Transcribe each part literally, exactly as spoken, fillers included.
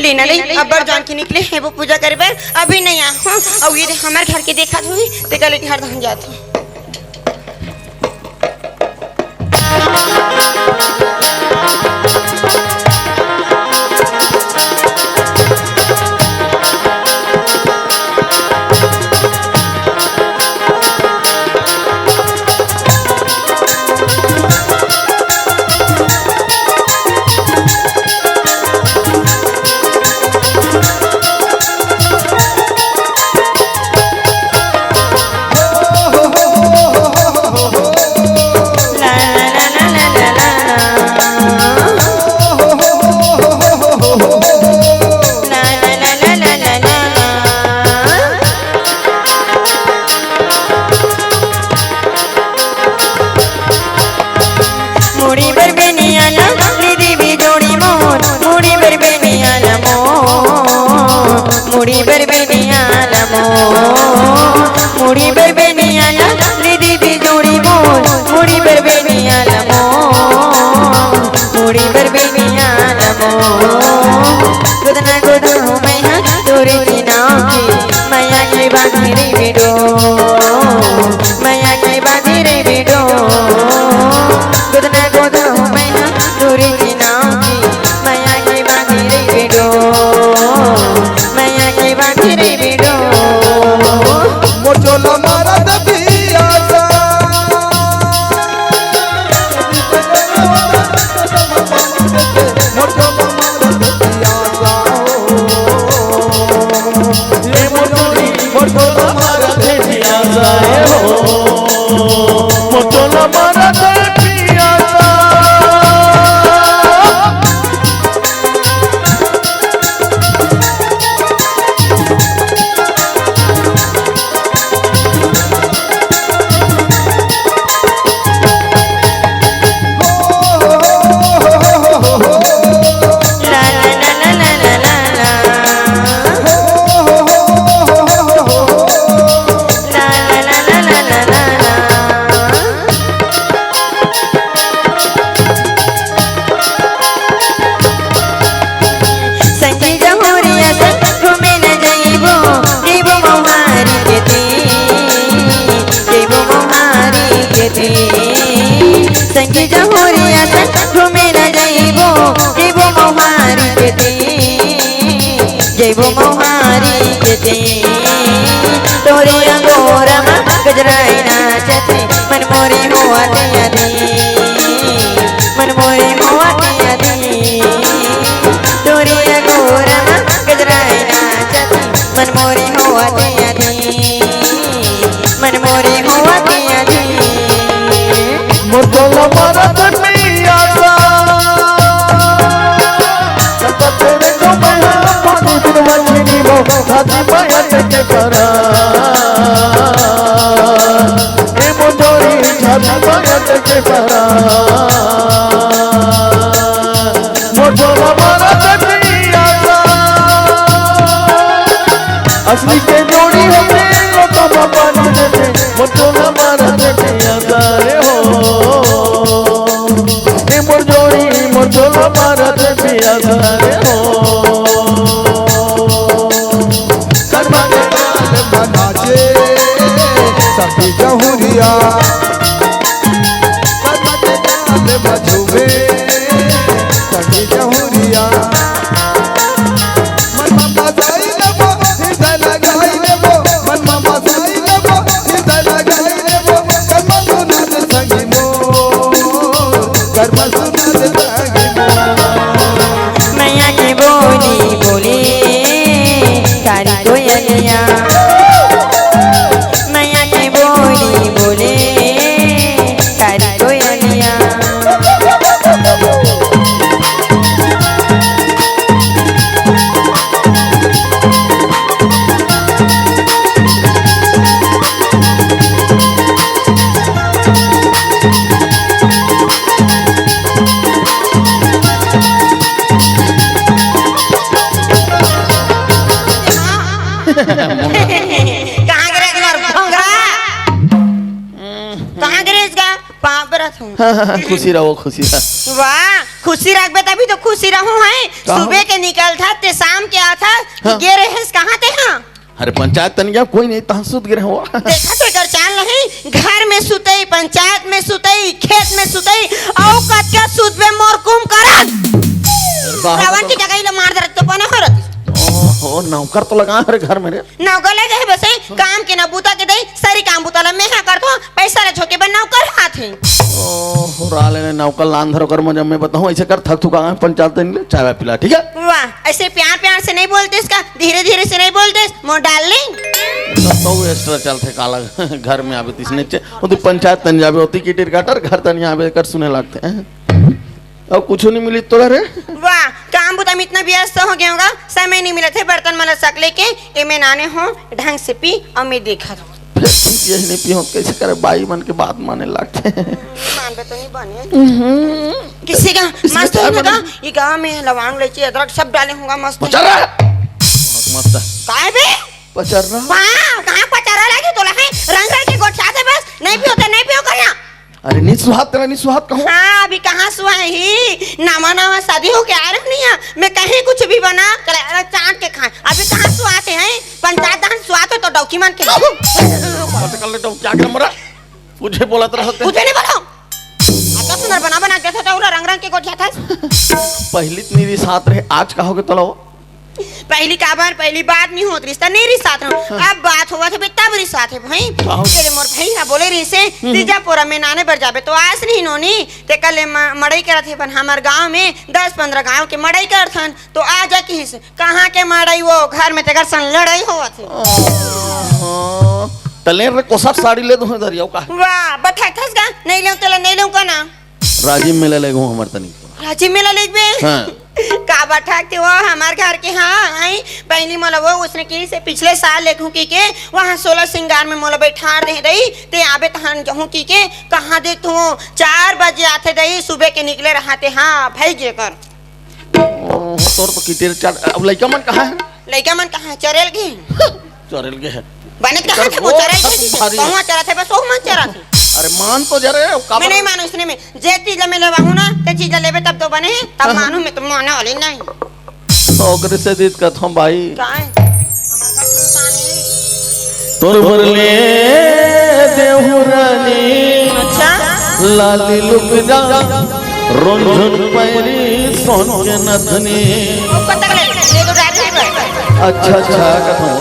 टीना दई अब्बड़ जान के निकले हे वो पूजा करे बर, अभी नहीं आ। हाँ, अउ ये दे हमर घर के देखत होही, ते कल घर धान जात हो। मुड़ी बर बेनिया ला, ले देबे जोड़ी मोर। मुड़ी बर बेनिया ला मोर, मुड़ी बर बेनिया ला मोर, मुड़ी बर बेनिया ला, ले देबे जोड़ी मोर। मुड़ी बर बेनिया ला मोर, मुड़ी बर बेनिया ला मोर। गोदना गोदहूँ मैं हा तोरे चिनाव के, मया के बांधे रहिबे डोर। मया के बांधे रहिबे डोर। गोदना गोदहूँ मैं हा तोरे चिनाव के, मया के बांधे रहिबे डोर। मया के बांधे रहिबे डोर। मोर चोला मारत पियासा। मोर चोला मारत पियासा हो। ये मोर चोली, मोर चोला मारत पियासा हो। मोर चोला मारत पियासा। संगी जहुरिया संग घूमे न जइबो, जइबो मोहारी के तीर, जइबो मोहारी के तीर। संगी जहुरिया संग घूमे न जइबो, जइबो मोहारी के तीर, जइबो मोहारी के तीर। तोरे अंगोरा मा गजराए नाचत हे, मन मोरे होवत हे अधीर, मन मोरे होवत हे अधीर। तोरे अंगोरा मा गजराए नाचत हे, मन मोरे होवत हे अधीर, मन मोरे होवत हे अधीर। मोर चोला मारत पियासा। तेरे को मैं पानी बिन मछली वो, छाती में अटके परा। ए मोर जोड़ी छाती में अटके परा। मोर चोला मारत पियासा। असली के जोड़ी हमें लोटा बाबा ने देते, मोर चोला मारत पियासा रे हो। ए मोर जोड़ी, मोर चोला मारत पियासा रे हो। करबा के काल मनाचे, सखी जहुरिया। करबा के काल मझुबे, सखी जहुरिया। मन मा बसाई लेबो, हृदय लगाई लेबो। मन मा बसाई लेबो, हृदय लगाई हूँ। खुशी रहो, खुशी रहो। वाह, खुशी रखबे तभी तो खुशी रहूँ है। का हो? सुबह के निकलथा ते शाम के आथा, हाँ। गे रहेस कहाँ ते? हाँ। अरे पंचायत तनिया कोई नहीं, तहाँ सुत गे रहे हो। देखा तो एकर चाल नहीं, घर में सुतई, पंचायत में सुतई, खेत में सुतई, अउ कतका सुतबे मोर कुंभकरन। रावण की जगह ही ला मार दे रहते तो बने हो रहती। ओहो, नौकर तो लगा है रे घर में रे। नौकर लगे है बस, काम के ना बूता के दई, सारी काम बूता ला मैं हा करथों, पैसा ला झोंके बर नौकर आथे। ओहो, राले ने नौकर लान धरो कर मजा मैं बताऊं, ऐसे कर थक थुका है, पंचायत नहीं ले, चाय वाय पिला, ठीक है? वाह, ऐसे प्यार प्यार से नहीं बोलते इसका, धीरे धीरे से नहीं बोलते, मोर डार्लिंग। तो, तो वो एक्स्ट्रा चलते काला घर में आवे तीसने चे, वो तो पंचायत तन जावे होती की टिरकाटर घर तन यहाँ आवे कर सुने लगते हैं। अब कुछ नहीं मिली तोला रे। वाह, काम बुता में इतना व्यस्त हो गया होगा, समय नहीं मिला थे बर्तन मन ला सकले के। ए मैं नाने हो, ढंग से पी अउ मैं देखा। फिर पी यही नहीं पी हो, कैसे करे बाई मन के बात माने लागथे। मानबे तो नहीं बने। किसी का किसी मस्त का होगा, बने। ये गाँव में लवांग, इलायची, अदरक सब डाले होगा मस्त। पचर रहा। मस्त। काय बे? पचर रहा। वाह, कहाँ पचर रहा लगे तोला है? रंग रंग के गोठिया दे बस, नहीं पियो तो नहीं पियो करना। अरे, नी सुहात तेला, नी सुहात कहूँ। हाँ, अभी कहाँ सुहा ही? नावा नावा शादी होके आ रहे नहीं है। मैं कहीं कुछ भी बना, करे, अरे, चाट के खाए। अभी कहाँ सुहाते हैं? पंचायत दान सुहाते तो डौकी मान के। मत कर ले डौकी, क्या कर मरा? तुझे बोलत रहते। तुझे नहीं बोला। अच्छा सुंदर बना बना के था, तो रंग रंग के गोठिया था। पहली इतनी रिसात रहे, आज का हो गया तोला वो? पहली काबर, पहली बात नहीं होत रिहिस त नहीं रिसात रहो। हाँ। अब बात होवत हे बे, तब रिसात हे भाई। का हो? तेरे मोर भाई हा बोले रहिसे, हम्म। तीजा पोरा में नाने बर जाबे तो आस नहीं नोनी, तेकर ले म-, मड़ई करत हे बन हमर गांव में दस पंद्रह गांव के मड़ई करथन, तो आ जा किहिस। कहाँ के मड़ई वो, घर में तेकर संग लड़ई होवत हे। ओहो, तले रे कोसा साड़ी ले दूँ दरिया का। वाह, बठा खस गा, नहीं लेव तेला, नहीं लेव का ना। राजिम मेला लेगहूँ हमर तनी। राजिम मेला लेगबे? हाँ। का बठा के वो हमर घर के, हाँ, आई, पहली मोला वो उसने की से पिछले साल लेगहूँ की के, वहाँ सोलह सिंगार में मोला बैठार दे रही, ते आबे तहन जहूँ की के, कहाँ देख तू, चार बजे आथे दही, सुबह के निकले रहते, हाँ, भाई जे कर। ओह, तोर तो किटेर चाट, अब लइका मन कहाँ है? लइका मन कहाँ है? चरेल गे। चरेल गे है। बने कहाँ थे वो चरेल गे? भारी। कहाँ चरा थे बस, वो मन चरा थे। अरे मान तो जरे, काबर? मैं नहीं मानूँ इसने में। जे चीज ला मैं लेवाहूँ ना, ते चीज ला लेबे तब तो बने, तब हाँ। मानूँ मैं तो माने वाली नहीं। तो ओकरे से दीद कथों भाई। काय? तोर बर ले देहु रानी। अच्छा। लाली लुगरा, रुनझुन पैरी, सोन के नथनी। वो कतक ले, ये तो राजी पर। अच्छा, अच्छा, कथों।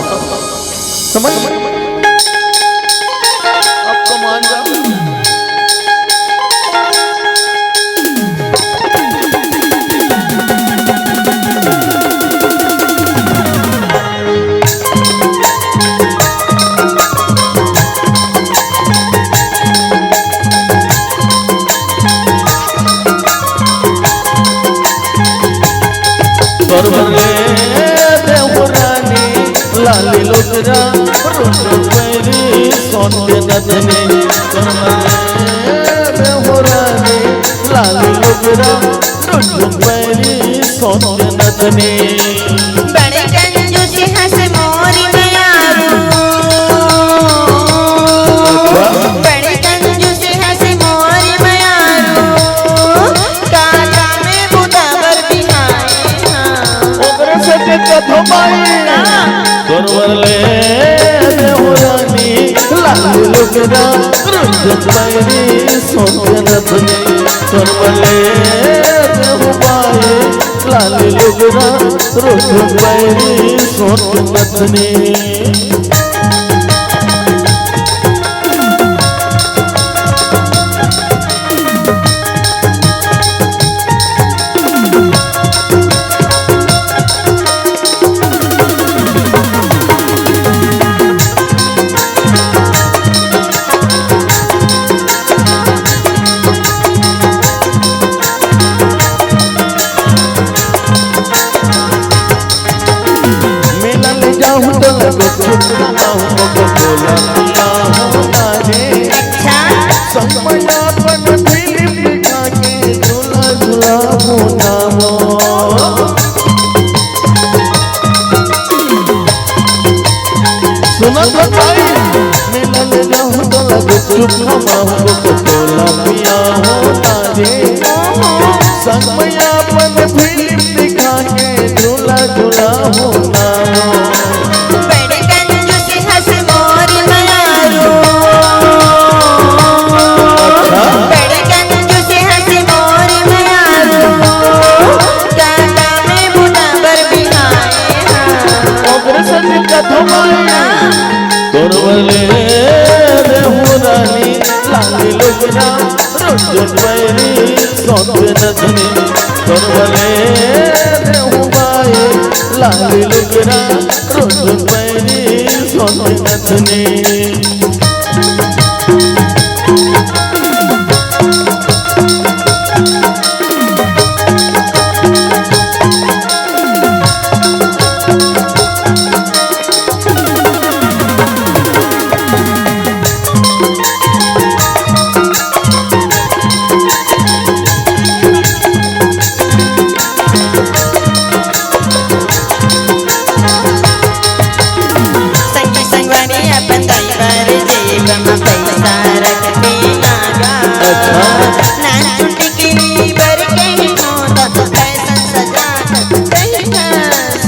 समझ? अब तो मान जा। तोर बर ले देहु रानी, लाली लुगरा, रुनझुन पैरी, सोन के नथनी। तोर बर ले देहु रानी, लाली लुगरा, रुनझुन पैरी, सोन के नथनी। बड़े कंजूस हस मोरी मयारू। बड़े कंजूस हस मोरी मयारू। काला में बुदावर बिहाए हाँ। ओकरे से के कथो माई। हाँ। तोर बर ले देहु रानी, लाली लुगरा, रुनझुन पैरी, सोन के नथनी। तोर बर ले देहु बाई, लाली लुगरा, रुनझुन पैरी, सोन के नथनी। मेला ले जाहूँ तो लगो छुटका माहूँ को बोला लाहूँ ना रे। अच्छा। संग में अपन फिल्म दिखा के झूला झूलाहूँ ना वो। सुना तो भाई, मेला ले जाहूँ तो लगो छुटका माहूँ को बोला पिया होना रे। संग में अपन फिल्म दिखा के झूला झूला होना। बड़ कंजूस हंस मोर मयारू। अच्छा। बड़ कंजूस हंस मोर मयारू। काका में बुना बर बिहाए हाँ। ओकरे संग कथो माई। हाँ। तोर बले देहु रानी लाली लुगरा रोज पैरी सोन नथनी। तोर बले देहु बाई लाली लुगरा रोज पैरी सोन नथनी। संगी संगवारी अपन दाई बर जेब म पइसा रखते नागा। अच्छा। नान चुटकी बर कहीं होता फैशन सजा कहीं खास।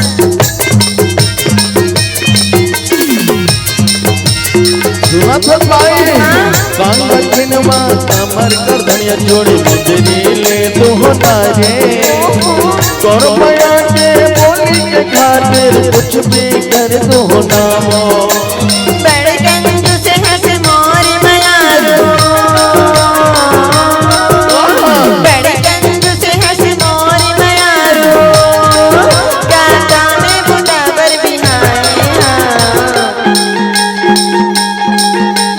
सुनत हस भाई? हाँ। कान लखिनवा कमर कर धनिया चूड़ी मुंदरी ले तू होना रे। ओहो। तोर मया के बोली के खातिर कुछ भी कर तू होना वो। बड़ कंजूस हंस मोर मयारू। बड़ कंजूस हंस मोर मयारू। काका में बुना बर बिहाए हाँ।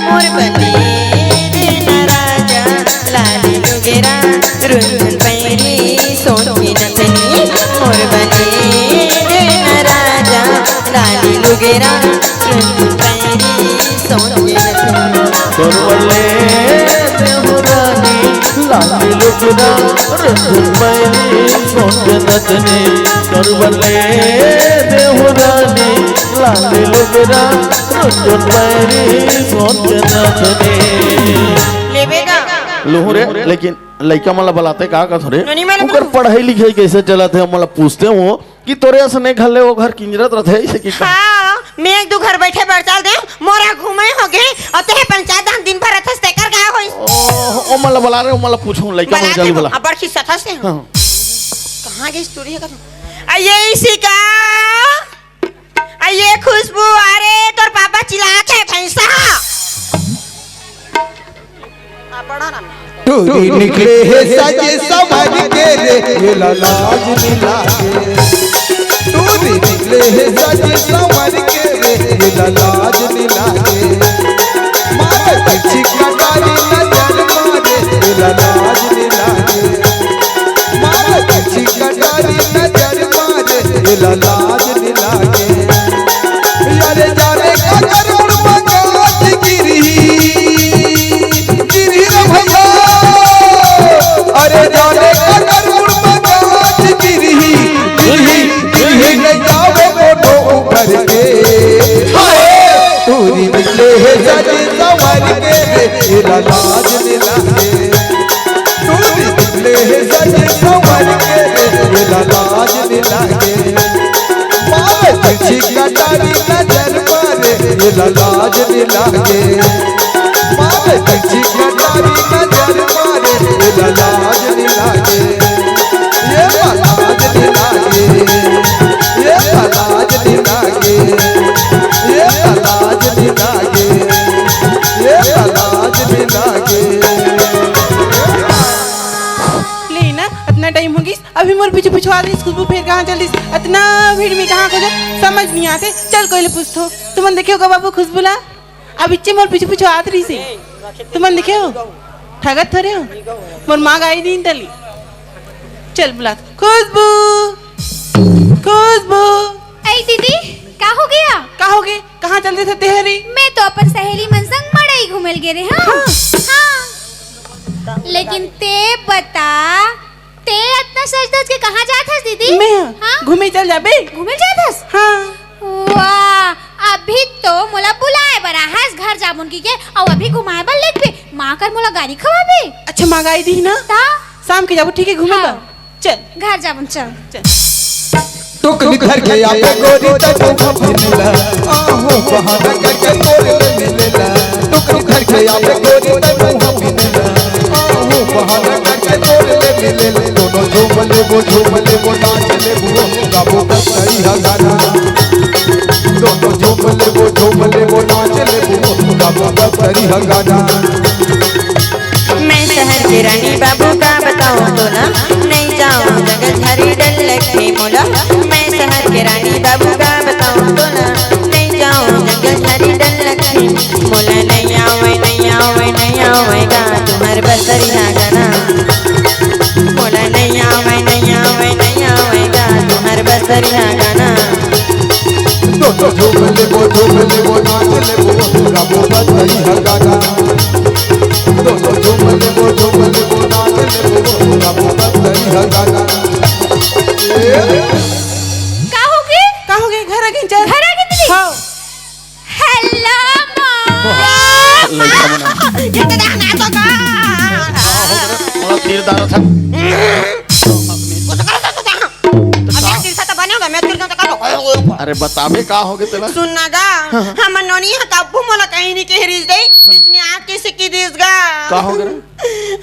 मोर बने देना राजा लाली लुगरा रुंझुन पैरी सोन की नथनी। मोर बने देना राजा लाली लुगरा रुंझुन पैरी सोन की नथनी। तोर बले देहु रानी लाली लुगरा रुंझुन पैरी सोन की नथनी। तोर बले देहु रानी लाली लुगरा रुंझुन पैरी सोन की नथनी। लेबे का? लूहूं रे, लेकिन लइका मन ला बलाते का कथों रे? नोनी मन ला ओकर बलाते। पढ़ाई लिखाई कइसे चलत हे? ओमन ला पूछते हों कि तोरे असन एक घर ले ओ घर किंजरत रथे, अइसे कि का? हाँ, मैं एक दू घर बइठे बर चल देंव, मोर घूमे होगे, अउ तें पंचायत धान दिन भर रथस, तेकर का होइस? ओ, ओमन ला बला रे, ओमन ला पूछहूं, लइका मन ला बला जल्दी दे, बला। अब्बड़ खिसकत हस तें। हाँ। कहाँ गिस टूरी हे कथों? आ, ये इसी का? आ, ये खुशबू, अरे, तोर पापा चिल्लात हे, भैंसा। आ, पढ़ो ना। टूरी निकले हे सजे संवर के रे, ये ला लाज नइ लागे। टूरी निकले हे सजे संवर के रे, ये ला लाज नइ लागे। मारे तिरछी कटारी नजर मारे, ये ला लाज नइ लागे। मारे तिरछी कटारी नजर मारे, ये ला लाज नइ लागे। अरे जाने काकर मुड़ म गाज गिरही, गिरही रे भइया। अरे जाने काकर मुड़ म गाज गिरही, गिरही, गिरही ले जावे मोटो उभर के। हाय! टूरी निकले हे सजे संवर के रे, ये ला लाज नइ लागे। टूरी निकले हे सजे संवर के रे, ये ला लाज नइ लागे। मारे तिरछी कटारी नजर मारे, ये ला लाज नइ लागे। मारे तिरछी कटारी नजर मारे, ये ला लाज नइ लागे। ये ला लाज नइ लागे। ये ला लाज नइ लागे। ये ला लाज नइ लागे। ये ला लाज नइ लागे। ले ना, अतना टाइम हो गिस, अभी मोर पीछू पीछू आत रहिस, खुशबू फेर कहाँ चल दिस, अतना भीड़ में कहाँ खोजों, समझ नइ आत हे। चल कोई ले पूछथों, तुमन देखे हो का बाबू खुशबू ला? अभी इच्चे मोर पीछू पीछू आत रहिस हे, तुमन देखे हो? ठगत थोरे हो? मोर माँ गाड़ी दीन तली। चल बुलात, खुशबू, खुशबू। अई दीदी, का होगे? का होगे? कहाँ चल देथस तें हरी? मैं तो अपन सहेली मन संग मड़ई घूमे ल गे रहेंव। हाँ। हाँ। लेकिन तें बता, तें अतना सज धज के कहाँ जात हस दीदी? मैं हाँ? घूमे चल जाबे। घूमे जात हस? हाँ। वाह, अभी तो मोला बुलाए बर आहस घर जाबोन कहिके, अउ अभी घुमाए बर लेगबे, माँ कर मोला गारी खवाबे। अच्छा, माँ गारी दिही ना? ता? शाम के जाबो, ठीक है, घूमे हाँ। बर। चल। घर जाबोन, चल। चल। टुकनी घर के आबे गोरी तैं मुँह मिलेला, आहूँ बहाना करके तोर ले मिलेला। टुकनी घर के आबे गोरी तैं मुँह मिलेला, आहूँ बहाना करके तोर ले मिलेला। दोनों झूम लेबो, झूम लेबो, नाच लेबो, गाबो बस्तरी हा गाना। दोनों झूम लेबो, झूम लेबो, नाच लेबो, गाबो बस्तरी हा गाना। मैं शहर के रानी बाबू का बताऊं तोला, नहीं जाऊं जंगल झाड़ी डर लगथे मोला। मैं शहर के रानी बाबू का बताऊं तोला, नहीं जाऊं जंगल झाड़ी डर लगथे मोला। नहीं आवे, नहीं आवे, नहीं आवेगा तुम्हार बस्तरी हा गाना। मोला नहीं आवे, नहीं आवे, नहीं आवेगा तुम्हार बस्तरी हा गाना। दोनों झूम लेबो, झूम लेबो, नाच लेबो, गाबो बस्तरी हा गाना। दोनों झूम लेबो, झूम लेबो, नाच लेबो, गाबो बस्तरी हा गाना। ए? का होगे? का होगे? घर आ गे, चल। घर आ गे दीदी? हाँ। Hello, माँ। लइका मन। ये तो देखना तो का। मोला तीर दारा था। कुछ कर सकता था। अब एक तीर से तो बने होगा, मैं तीर से तो करूँ। अरे बताबे का होगे तेला? सुन ना गा, हमर नोनी हा कभू मोला कहीं नहीं कह रही दे, इसने आज कैसे की दिस गा। का होगे रे?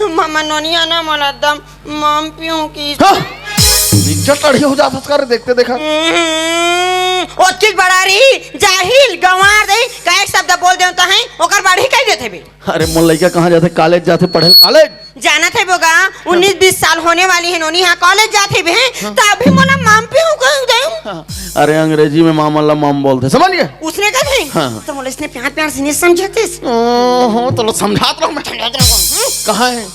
हमर नोनी हा ना मोला एकदम माम पीहूँ की। हाँ। निज्जर टढ़ी हो जात हस का रे, देखते देखा। हम्म, ओतकी बड़ा रही, जाहिल, गंवार दे, का एक शब्द बोल देव त है, ओकर बाढ़ी कह देथे बे। अरे मोर लइका कहाँ जाथे? कॉलेज जाथे पढ़े ल, कॉलेज। जानत हे बोगा, उन्नीस बीस साल होने वाली हे नोनी, हाँ, कॉलेज जाथे बे, हाँ। त अभी मोला माम पीहूँ कह देव। हाँ। अरे अंग्रेजी में मामा ला माम बोलथे, समझ गए? उसने कहा थे? हाँ। तो मोला इसने प्यार प्यार से नहीं समझाते। ओहो, तो लो समझात रहो, मैं समझात रहो। हम्म। कहाँ है?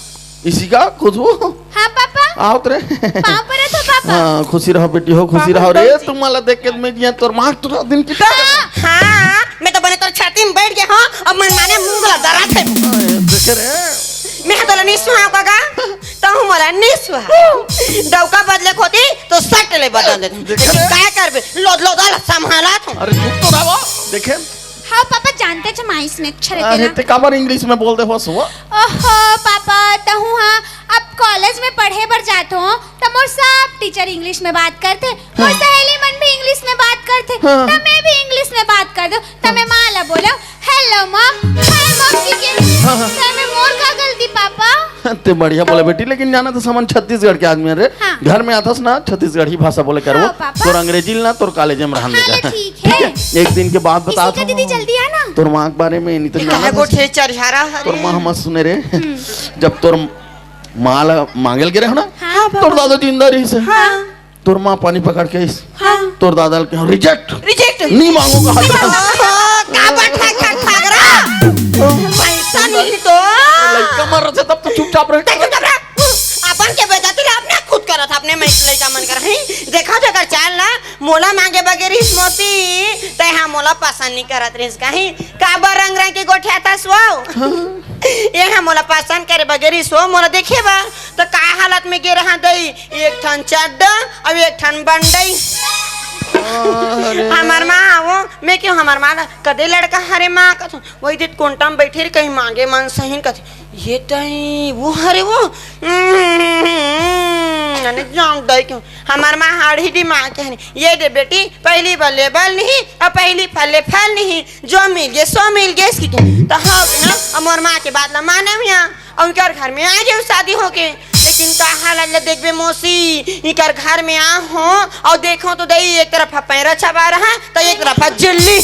इसी का खुशबू? हाँ पापा। आओ रे। पाँव परत हो पापा। हाँ, खुशी रहो बेटी हो, खुशी पापा, रहो रे। बाबूजी। तुम्हाला देख के मैं जिया तोर माँ तोरा दिन की हाँ, हाँ, मैं तो बने तोर छाती में बैठ गया हूँ, अब मन माने मुंह ला दरा थे। देखे रे। मैं तो नहीं सुहा काका, तो हूँ मोला नहीं सुहा। डौका बदले खोती तो सट ले बदल दे। देखे रे। लेकिन काय करबे? लोद लोद आला संभाला तू। अरे चुप तो रहो। देखे। हाँ पापा, जानते छ माइस ने अच्छे रहते अरे ना। ते काबर इंग्लिश में बोल दे हो सुआ? ओहो पापा, तहूँ हाँ अब कॉलेज में पढ़े बर जात हो, त मोर सब टीचर इंग्लिश में बात करथे, मोर हाँ। सहेली मन भी इंग्लिश में बात करथे, हाँ। त मैं भी इंग्लिश में बात कर दो, त मैं माँ ला बोलो, "Hello mom, hi mom" की के, हाँ, हाँ। त मैं मोर का गलती पापा? ते बढ़िया बोले बेटी, लेकिन जाना तो हमन छत्तीसगढ़ के आदमी रे, हाँ। घर में आथस ना छत्तीसगढ़ी भाषा बोले करबो, हाँ, पापा। तोर अंग्रेजी ना तोर कॉलेज में रहन हाँ, देगा। ले ठीक ठीक है। है, एक दिन के बात बतावत हूँ दीदी, जल्दी आना। तोर माँ के बारे में, नहीं तो ये काहे गोठे चरझारा हरे? तोर माँ हमर सुने रे। हम्म। जब तोर माँ ला मांगे ल गे रहे हो ना, हाँ, तोर दादा जिंदा रहिस हे। हाँ। तोर माँ पानी पकड़ के आइस। हाँ। तोर दादा ल कहे, "Reject। Reject। नहीं मांगो कहा।" ओहो, का बठा खा खगरा? पैसा नहीं तो। लइका मर रहे तब तो चुपचाप रहे। चुपचाप रहे। अपन के बेइज्जती ला अपने खुद करत, अपने में लइका मन कर। हैं? देखा जकर चाल ला, मोला मांगे बगेर इस मोती, तै हा मोला पसंद नहीं करत रहिस कहीं, काबर रंग रंग के गोठियाथस वो? ये हा मोला पसंद करे बगेर इस वो, मोला देखे बर, तो का हालत में गे रहा दई, एक ठन चड्डा, अउ एक ठन बंडई। अरे। हमर माँ वो, मैं क्यों हमर माँ ला, कदे लड़का हरे माँ का, वही दे कोंटा में बैठे रहे, कहीं मांगे मन सही कथे, ये तई वो हरे वो, हम्म, अने जान दई क्यों, हमर माँ हाड़ी दिमाग के हरे, ये दे बेटी, पहली बल्ले बल नहीं, अउ पहली फल्ले फल नहीं, जो मिल गे, सो मिल गे, इसकी के। तो हाँ ना, अब मोर माँ के बात ला माने हुआ, अउ उनकर घर में आ गए शादी होके। लेकिन का हालत ला देखबे मौसी, इकर घर में आ हो, अउ देखो तो दई एक तरफ पैरा छबा रहा, तो एक तरफ जुल्ली।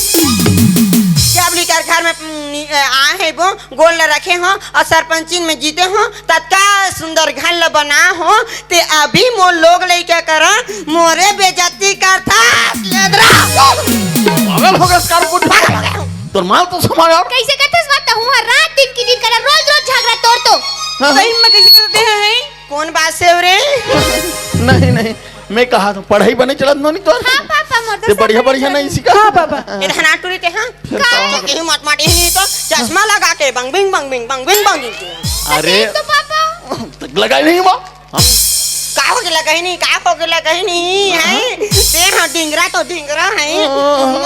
जब इकर घर में, उम, आ है वो, गोल ला रखे हो अउ सरपंचिन में जीते हो, ततका सुंदर घर ला बना हो, ते अभी मोर लोग लइका करा मोरे बेइज्जती करथा, लेदरा। पागल हो गया, कार को पागल हो गया। तोर माल तो समाज यार। कैसे करथस बात? तहूँ हर रात दिन की दिन करा, रोज रोज झगड़ा तोर तो। हाँ। सही में कैसे करते हैं? कौन बात से हो रे? नहीं, नहीं। मैं कहा था, पढ़ाई बने चलत नोनी तोर? हाँ, पापा, मोर तो ते सब बढ़िया, बने बढ़िया चलत। नहीं सीखा? हाँ, पापा। ये धना टूरी ते, हाँ? का? कहीं मत माटी ही नहीं तो चश्मा लगा के बंग बिंग, बंग बिंग, बंग बिंग, बंग बिंग। अरे। तो पापा। तो लगाई नहीं बा? हम का हो हो गेला कहीं नहीं, का हो गेला कहीं नहीं, हैं? ते हाँ, डिंगरा तो डिंगरा है।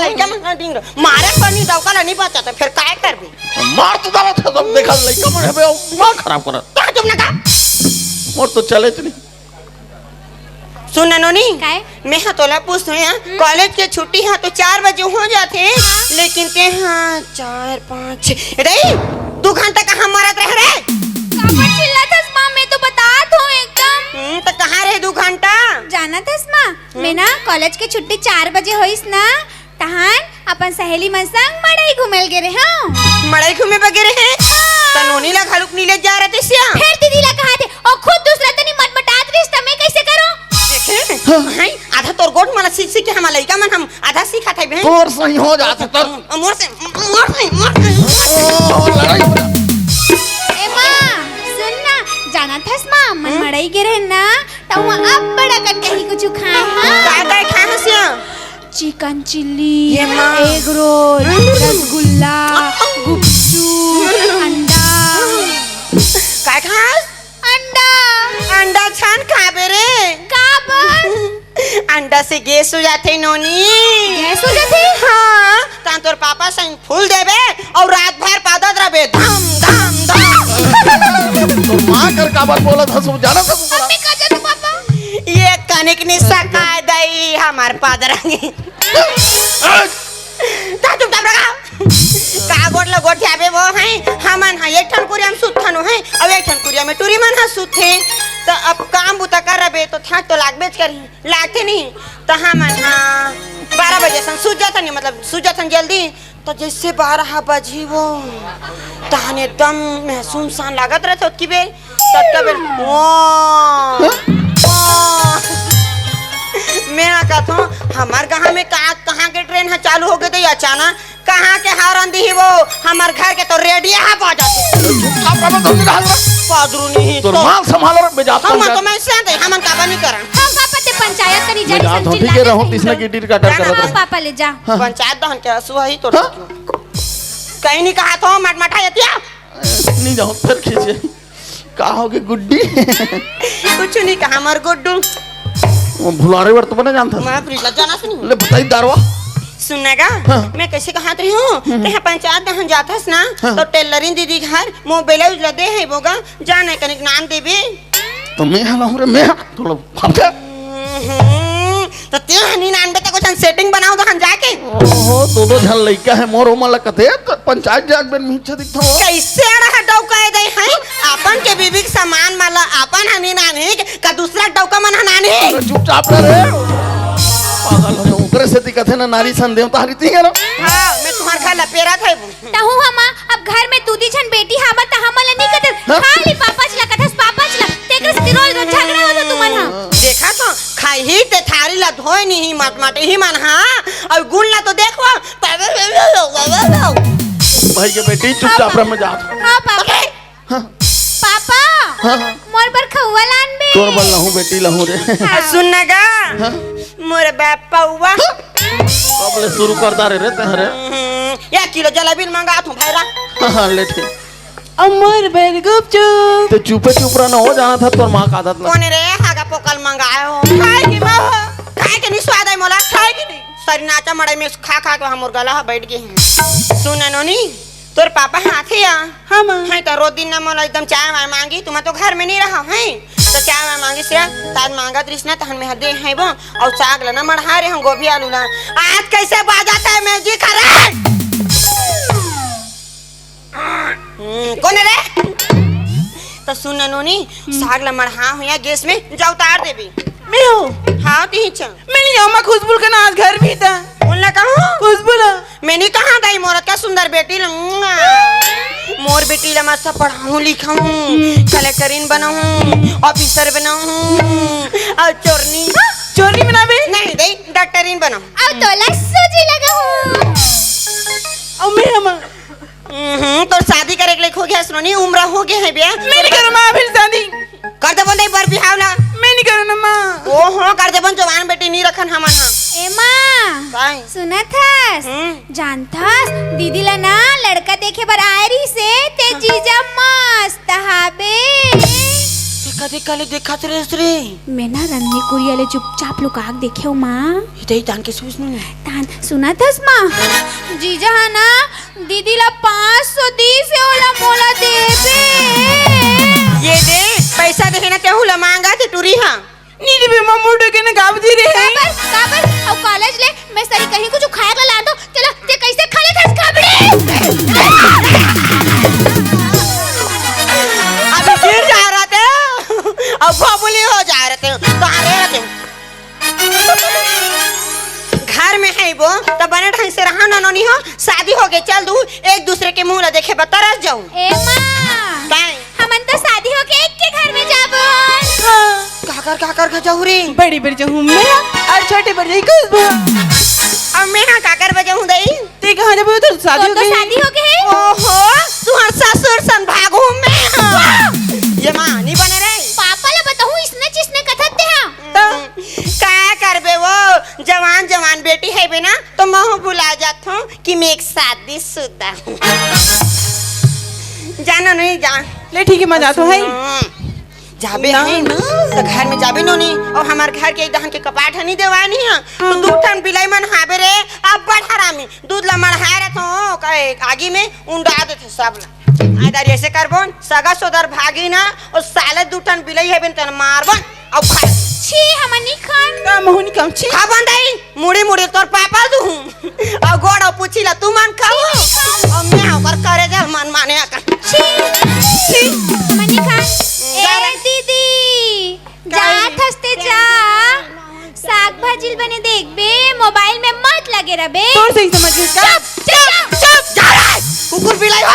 लइका मन ला डिंगरा। मारे पर नहीं, डौका ला नहीं बचाता, फिर काय करबे? मार तो डालत हे, सब देखा लइका मन हवे, दिमाग खराब करत। तो तुम ना का? मोर तो चले नहीं। सुन ना नोनी, काय? मैं हा तोला पूछत हूँ, कॉलेज के छुट्टी हा तो चार बजे हो जाथे, हाँ। लेकिन ते हा चार, पाँच, छः, रे, दू घंटा कहाँ मरत रहे रे? काबर चिल्लात हस माँ, मैं तो बतात हूँ एकदम। हम्म, तो कहाँ रहे दू घंटा? जानत हस माँ, मैं ना कॉलेज के छुट्टी चार बजे होइस ना, तहान अपन सहेली मन संग मड़ई घूमे ल गे रहे हूँ। मड़ई घूमे बर गे रहे? हाँ। त नोनी ला घलुक नी ले जा रहे सिया। फिर दीदी ला कहा थे, ओ खुद दूसरा तनी मटमटात रहिस त मैं कैसे करूँ? देखे? हाँ। भाई, आधा तोर गोठ माला सीख सीख के हमार लइका मन हम आधा सीखत है बहन। तोर सही हो जात हे तोर। मोर से, मोर से, मोर से। ओ, लड़ाई हो जात। ए माँ, सुन ना, जानत हस माँ, मन हम्म? मड़ई गे रहे ना, त वहाँ अब बड़ा कन कहीं कुछ खाए, हाँ? काय काय खाए हस या? चिकन चिल्ली, ये माँ। एग रोल, हम्म। रसगुल्ला, गुपचुप, अंडा। काय खास? अंडा। अंडा छान खाबे रे। काबर? अंडा से गैस हो जाथे नोनी। गैस हो जाथे? हाँ, तान तोर पापा संग फूल देबे अउ रात भर पादत रहबे, धम, धम, धम। तोर माँ कर काबर बोलत हस, जानत हस तोला? मम्मी का जादू पापा। ये कनिक निस्सा काय दई हमार पादरंगी। ता चुपचाप रहा। का गोठ ला गोठियाबे वो हैं? हमन हा एक ठन कुरिया में सुतथन हैं, अउ एक ठन कुरिया में टूरी मन हा सुतथे। त अब काम बुता करबे तो थाक तो लागबेच करही, लागथे नहीं। त हमन हा बारह बजे सन सुत जाथन, मतलब सुत जाथन जल्दी। त जैसे बारह बजही वो, तहन एकदम में सुनसान लागत रहथे ओतकी बेर। ततका बेर, वाह, वाह। मैं हा कथों, हमर गाँव में का, कहाँ के ट्रेन हा चालू हो गे दे अचानक? कहाँ के हारन दिही वो? हमर घर के तो रेडिया हा बाजत। चुपचाप रह, तुम निकाल दो। पादरू नहीं तोर तो। माल संभाल रे, मैं जाता हूँ, हमन तो जाता। मैं से दे, हमन काबर नहीं करन। हम का पते पंचायत कनी मैं जानी जात हूँ, ठीक है, रहूँ, तीसरा की डील का कर रहा हूँ। पापा ले जा। हाँ। पंचायत दहन के असुआ ही तो हाँ? कहीं नहीं कहा तो मटमटा एतिया। नहीं जाओ, फिर खींचे। का हो गे गुड्डी? कुछ नहीं कहा, हमर गुड्डू। वो भुलारे बर तो बने जानता। मैं प्रीतला जाना से नहीं। ले बताई दारवा। सुनना गा, हाँ। मैं कैसे कहा रही हूँ, हम्म। तेहा पंचायत दहन जाथस ना, हाँ। तो टेलरिन दीदी घर मोबाइल उजला दे है बोगा, जाने कनिक नान देबे। तो मैं हा लहूँ रे, मैं हा, तोला भाप दे। हम्म, तो ते हनी नानबे त कुछ setting बनाओ तो हम जाके। ओहो, दो दो झन लइका है मोर, ओमन ला कथे त पंचायत जात बेर मिच्छा दिखता हो। कैसे अड़ा डौका दे हैं? अपन के बीबी के सामान माला अपन हनी नानी का दूसरा डौका मन हनानी। अरे चुपचाप रह रे। पागल हो, ओकरे सेती कथे ना नारी सन देवता हरी ती है ना। हाँ, मैं तुम्हार घर लपेरा था। तहूँ हमा, अब घर में दू दी झन बेटी हावत त हमन ल नी कथस, हाँ? खाली पापच ल कथस, पापच ल। तेकरे सेती रोज रोज झगड़ा होता तुमन हा। देखा तो, खाही ते थारी ला धोए नहीं मटमट ही मन हा, अउ गुण ला तो देखो। भाई के बेटी चुपचाप रह, मैं जात हूँ। हाँ पापा। हाँ। पापा, हाँ, हाँ। मोर बर खउआ लानबे। तोर बर लहूँ बेटी, लहूँ रे। हाँ। सुन ना गा, हाँ। मोर बाप पौवा। कब ले शुरू कर डारे रे तहरे? हम्म, एक किलो जलेबी मंगा तू भैरा। हाँ, हाँ, ले ठीक। अउ मोर बर गुपचुप। ते चुपे चुप रहना हो, जाना था तोर माँ का आदत लग। कोने रे हागा पोकल मंगाए हो? खाए की माँ हो, खाए के नहीं स्वाद है मोला, खाए की नहीं। सरी नाचा मड़ई में खा खा के हमर गला ह बैठ गे हे। सुन नोनी, तोर पापा ह आथे या? हाँ, माँ। हैं, त रोज दिन न मोला एकदम चाय वाय मांगी, तुम तो घर में नहीं रहा, हैं? त चाय वाय मांगी से, त आज मांगत रिस ना, तहन में ह दे हैं वो, अउ साग ला ना मढ़ा रहे हम, गोभी आलू ला। आज कैसे बाजत हे music रे? हम्म, कोन रे? त सुन ना नोनी, साग ला मढ़ा हो या गैस में, जा उतार देबी। मैं हूँ। हाँ, तिही च। मैं नहीं आऊँ, मैं खुशबू के ना आज घर भी था। बोलना कहूँ? खुशबू ला। मैं नहीं कहा दाई मोर अतका सुंदर बेटी ला। मोर बेटी ला मस्त पढ़ाऊँ लिखाऊँ, कलेक्टरिन बनाऊँ, ऑफिसर बनाऊँ, अउ चोरनी। चोरनी बनाबे? नहीं दाई, डॉक्टरिन बनाऊँ। अउ तोला सूजी लगाऊँ। अउ मैं हम हम्म, तोर शादी करे के लायक हो गे हस नोनी, उम्र हो गे हे बे। मैं नहीं करूँ माँ अभी शादी। कर देबो नहीं बर बिहाव ला। मैं नहीं करूँ ना माँ। ओहो, कर देबो, जवान बेटी नहीं रखन हमन ह। ए माँ, काय? सुनत हस? हम्म। जानत हस, दीदी ला ना लड़का देखे बर आए रहिसे, ते जीजा मस्त हाबे। ते कदे काले देखत रेहेस रे? मैं ना रंगनी कुरिया ले चुपचाप लुका के देखेंव माँ। इतई तान के सूझ नोनी। तान सुनत हस माँ? जीजा हा ना दीदी ला पाँच सौ दीस हे, ओला मोला देबे। ये दे, पैसा देहे ना तेहू ला मांगथे टुरी हा। नी देबे माँ, मोर डोके ना गाब दे रे। काबर, काबर? अउ कॉलेज ले मैं सरी कहीं कुछ खाए ला लान दो। चला, ते कैसे खा लेथस खाबड़ी? अभी गिर जा रहा थे। अब भोबुली हो जा रहे थे। कहाँ रहे थे? घर में है वो, तो बने ढंग से रहा ना नोनी हो। शादी हो गई, चल दू एक दूसरे के मुंह ला देखे बर तरस जाऊ। ए माँ। काहे? हमन तो शादी होके एक के घर में जाबो। काकर, काकर घर जाहू रे? बड़ी बर जाहूँ मैं अउ छोटे बर जाही खुशबू। अउ मैं हा काकर बर जाहूँ दई? ते कहाँ जाबो? तोर शादी तोर हो तो गई। शादी हो गए है। ओहो, तुहर ससुर सन भागू मैं हा। ये माँ, नी बने रे। पापा ला बताहूँ, इसने जिसने कथत ते हा। तो का करबे वो, जवान जवान बेटी है बे ना, तो महू भुला जात हूँ कि मैं एक शादीशुदा हूँ। जाना नहीं जा। ले ठीक है, मैं जात हूँ, है। सुनो, जाबे ना, है ना। तो घर में जाबे नोनी, अउ हमार घर के एक दहन के कपाट हनी देवानी है, तो हाँ। दू ठन बिलाई मन हाबे रे, अब बड़ हरामी, दूध ला मढ़ाए रहत हो, कहे आगी में उंडा देथे सब ला। आय दारी ऐसे करबोन, सगा सोदर भागी ना, अउ साले दू ठन बिलाई है बिन तेन मारबोन, अउ खा। छी, हमन नहीं खान। का महू नहीं खाऊं, छी। खा बंदाई। मुड़ी मुड़ी तोर पापा दुहूं। अउ गोड़ अउ पूछी ला तुमन खाहू। अउ मैं ओकर करेजा मन माने अकन। छी। छी। मनी खा। ए दीदी, जात हस ते जा। साग भाजी ल बने देखबे, मोबाइल में मत लगे रहबे। तोर सही समझ गइस का? चुप, चुप, चुप, जा रे। कुकुर बिलाई हो।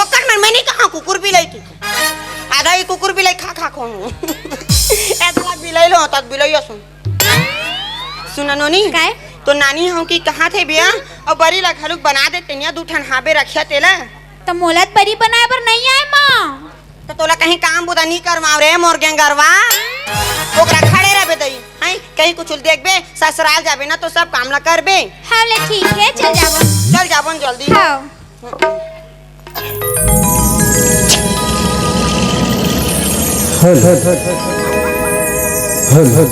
ओकर मन में नहीं कहा कुकुर बिलाई की। आधा ही कुकुर बिलाई खा खा खोहूं। एतला बिलाई लो, तक बिलाई सुन। सुना नोनी, काय? तो नानी हूं कि कहाँ थे बिया, अउ बरी ला घलुक बना दे तेनिया दू ठन हाबे रखिया तेला। त मोला त बरी बनाए बर नहीं आए माँ। त तोला कहीं काम बुता नहीं करवाव रे मोर गेंगरवा। ओकरा खड़े रहबे दई, हैं? कहीं कुछ देखबे, ससुराल जाबे ना तो सब काम ला करबे। हाँ ले ठीक है, चल जाबो। चल जाबो न जल्दी। हाँ। हेलो। हेलो।